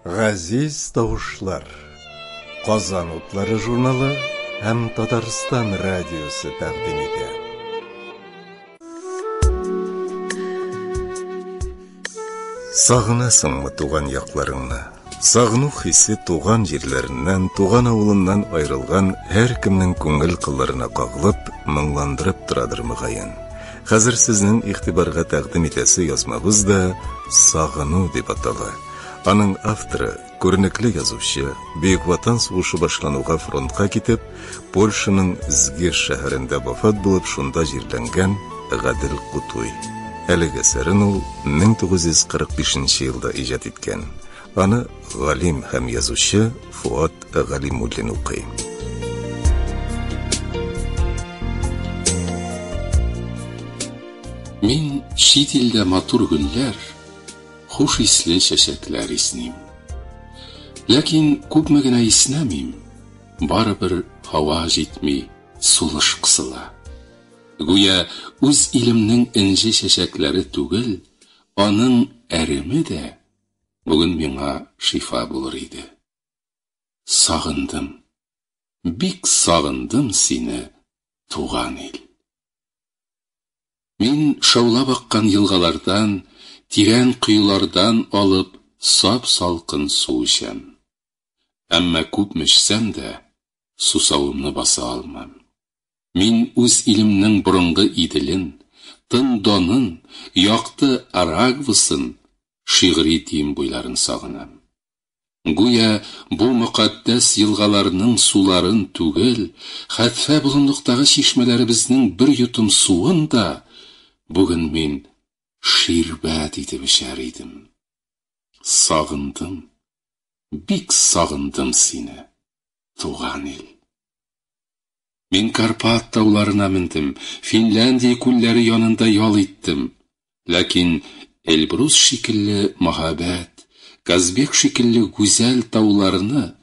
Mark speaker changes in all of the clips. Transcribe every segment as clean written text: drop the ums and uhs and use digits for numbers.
Speaker 1: Газиз тавышлар. Казан утлары журналы һәм Татарстан радиосы тәкъдим итә. Сагынасыңмы туган якларыңны? Сагыну хисе туган җирләреннән, туган авылыннан аерылган һәркемнең күңел кылларына кагылып, моңландырып торадыр мөгаен. Хәзер сезнең игътибарга тәкъдим итәсе язмабыз да Сагыну дип атала. Аның авторы, күренекле язучы, Бөек Ватан сугышы башлануга фронтка китеп, Польшаның Згеш шәһәрендә вафат булып, шунда җирләнгән Гадел Кутуй. Әлеге әсәрен ул 1945 елда иҗат иткән. Аны галим һәм язучы Фуат Галимуллин укый.
Speaker 2: Мин чит илдә матур гөлләр, хуш исле чәчәкләр исним. Ләкин күпме генә иснәмим, барыбер һава җитми, сулыш кысыла. Гүя үз илемнең энҗе чәчәкләре түгел, аның әреме дә бүген миңа шифа булыр иде. Сагындым, бик сагындым сине, туган ил. Мин шаулап аккан елгалардан, тирән коелардан алып сап-салкын су эчәм. Әмма күпме эчсәм дә, сусавымны баса алмам. Мин үз илемнең борынгы Иделен, тын Донын, якты Арагвысын, шигъри Дим буйларын сагынам. Гүя бу мөкатдәс елгаларның суларын түгел, хәтфә болынлыктагы чишмәләребезнең бер йотым суын да бүген мин ширбәт итеп эчәр идем. Сагындым, бик сагындым сине, туган ил. Мин Карпат тауларына мендем, Финляндия күлләре янында ял иттем. Ләкин Эльбрус шикелле мәһабәт, Казбек шикелле гүзәл тауларны,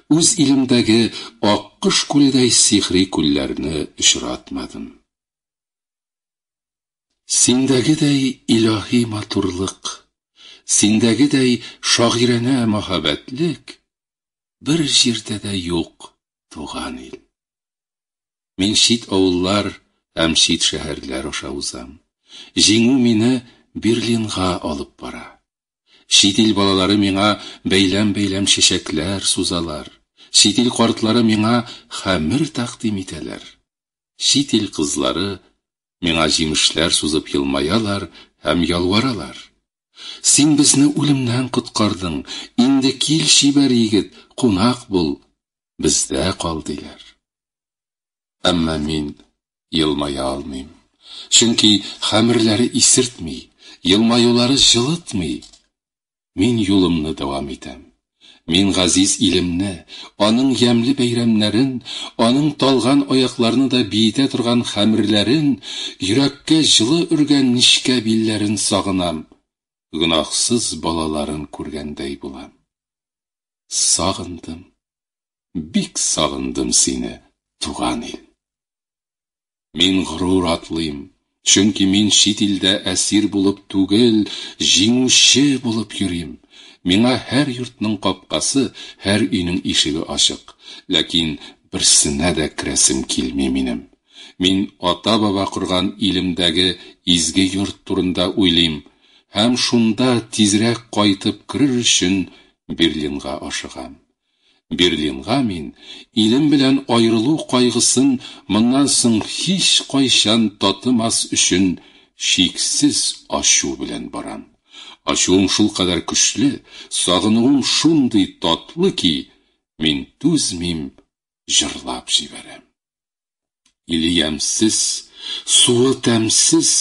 Speaker 2: үз илемдәге Аккош күледәй сихри күлләрне очратмадым. Синдәгедәй илаһи матурлык, синдәгедәй шагыйранә мәһабәтлек бер җирдә дә юк, туган ил. Мин чит авыллар һәм чит шәһәрләр аша узам. Җиңү мине Берлинга алып бара. Чит ил балалары миңа бәйләм-бәйләм чәчәкләр сузалар. Чит ил картлары миңа хәмер тәкъдим итәләр. Чит ил кызлары миңа җимешләр сузып елмаялар һәм ялваралар. Син безне үлемнән коткардың, инде кил, чибәр егет, кунак бул, бездә кал, диләр. Әмма мин елмая алмыйм, чөнки хәмерләре исертми, елмаюлары җылытмый. Мин юлымны дәвам итәм. Мин газиз илемне, аның ямьле бәйрәмнәрен, аның талган аякларны да биетә торган хәмерләрен, йөрәккә җылы өргән нечкә билләрен сагынам, гөнаһсыз балаларын күргәндәй булам. Сагындым, бик сагындым сине, туган ил. Мин горур атлыйм, чөнки мин чит илдә әсир булып түгел, җиңүче булып йөрим. Миңа һәр йортның капкасы, һәр өйнең ишеге ачык. Ләкин берсенә дә керәсем килми минем. Мин ата-баба корган илемдәге изге йорт турында уйлыйм һәм шунда тизрәк кайтып керер өчен Берлинга ашыгам. Берлинга мин илем белән аерылу кайгысын моннан соң һич кайчан татымас өчен чиксез ачу белән барам. Ачуым шулкадәр көчле, сагынуым шундый татлы ки, мин түзмим, җырлап җибәрәм. Иле ямьсез, суы тәмсез,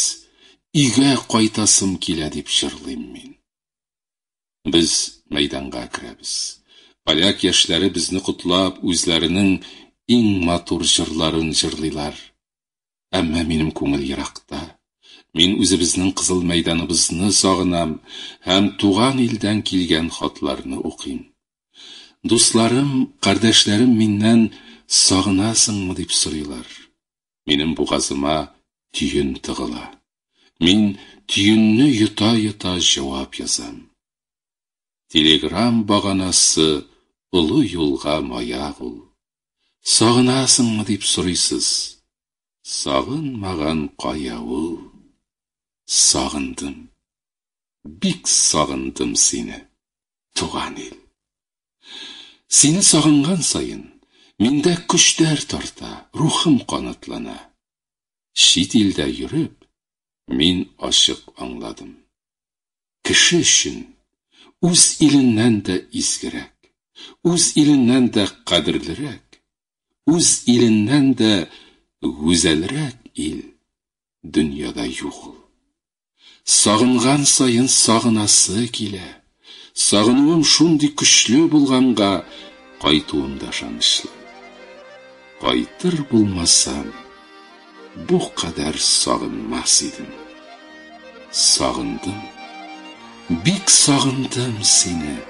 Speaker 2: өйгә кайтасым килә дип җырлыйм мин. Без мәйданга керәбез. Поляк яшьләре безне котлап, үзләренең иң матур җырларын җырлыйлар. Әмма минем күңел еракта. Мин үзебезнең Кызыл мәйданыбызны сагынам һәм туган илдән килгән хатларны укыйм. Дусларым, кардәшләрем миннән сагынасыңмы дип сорыйлар. Минем бугазыма төен тыгыла. Мин төенне йота-йота җавап язам. Телеграм баганасы олы юлга маяк ул. Сагынасыңмы дип сорыйсыз. Сагынмаган кая ул? Сагындым. Бик сагындым сине, туган ил. Сине сагынган саен, миндә көчләр тарта, рухым канатлана. Чит илдә йөреп, мин ачык аңладым. Кеше өчен үз иленнән дә изгерәк, үз иленнән дә кадерлерәк, үз иленнән дә гүзәлрәк ил дөньяда юк ул. Сагынган саен сагынасы килә. Сагынуым шундый көчле булганга, кайтуым да ышанычлы. Кайтыр булмасам, бу кадәр сагынмас идем. Сагындым, бик сагындым сине,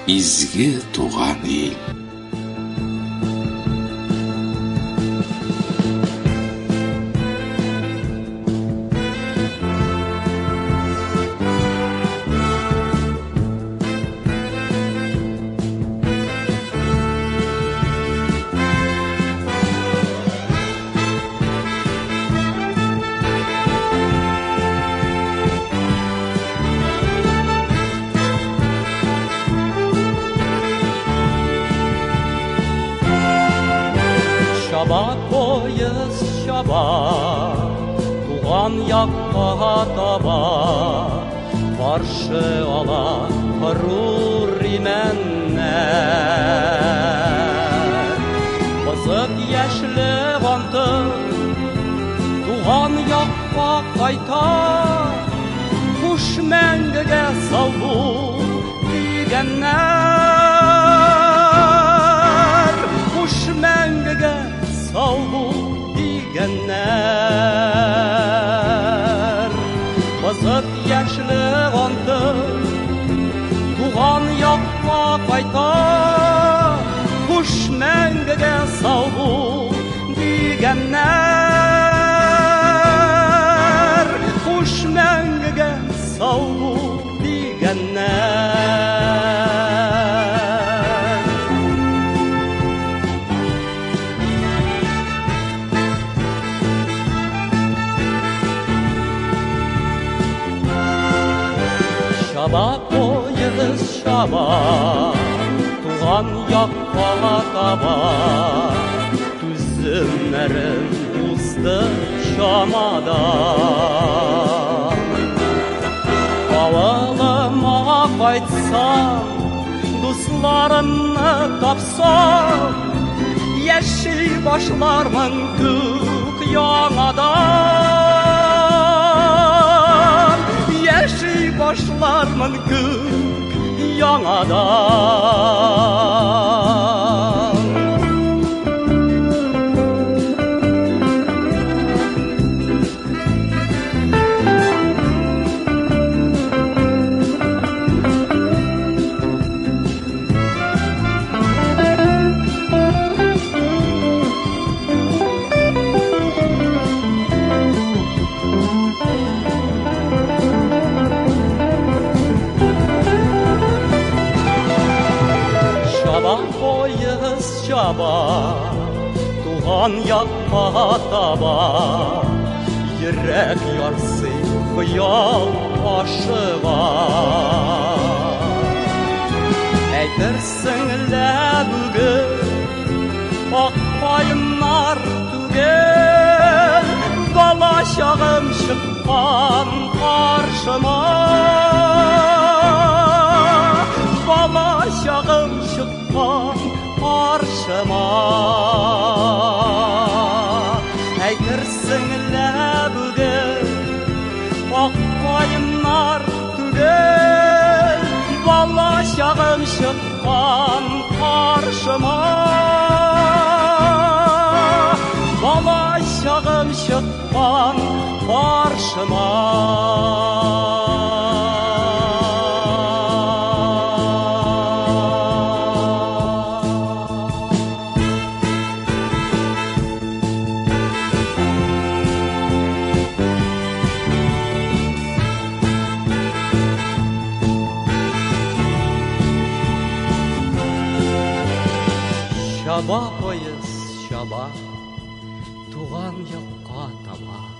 Speaker 2: изге туган ил.
Speaker 3: Чаба поезд чаба, туган якка таба, каршы ала горур имәннәр. Бозык яшьле анты туган якка кайта, хуш мәңгегә сау бул дигәннәр. Хуш мәңгегә сау бул дигәннәр. Бозык яшьле анты туган якка кайта, хуш мәңгегә сау бул дигәннәр. Хуш мәңгегә сау бул дигәннәр. Чаба поезд чаба, туган якка таба, түземнәрем узды чамадан. Авылыма кайтсам, дусларымны тапсам, яши башлармын күк яңадан. Яши башлармын күк яңадан. Чаба поезд чаба, туган якка таба, йөрәк ярсый, хыял ашыга. Әйтерсең лә бүген ак каеннар түгел, бала чагым чыккан каршыма. Бала чагым чыккан каршыма. Әйтерсең лә бүген ак каеннар түгел, бала чагым чыккан каршыма. Бала чагым чыккан каршыма. Чаба поезд, чаба, туган якка таба.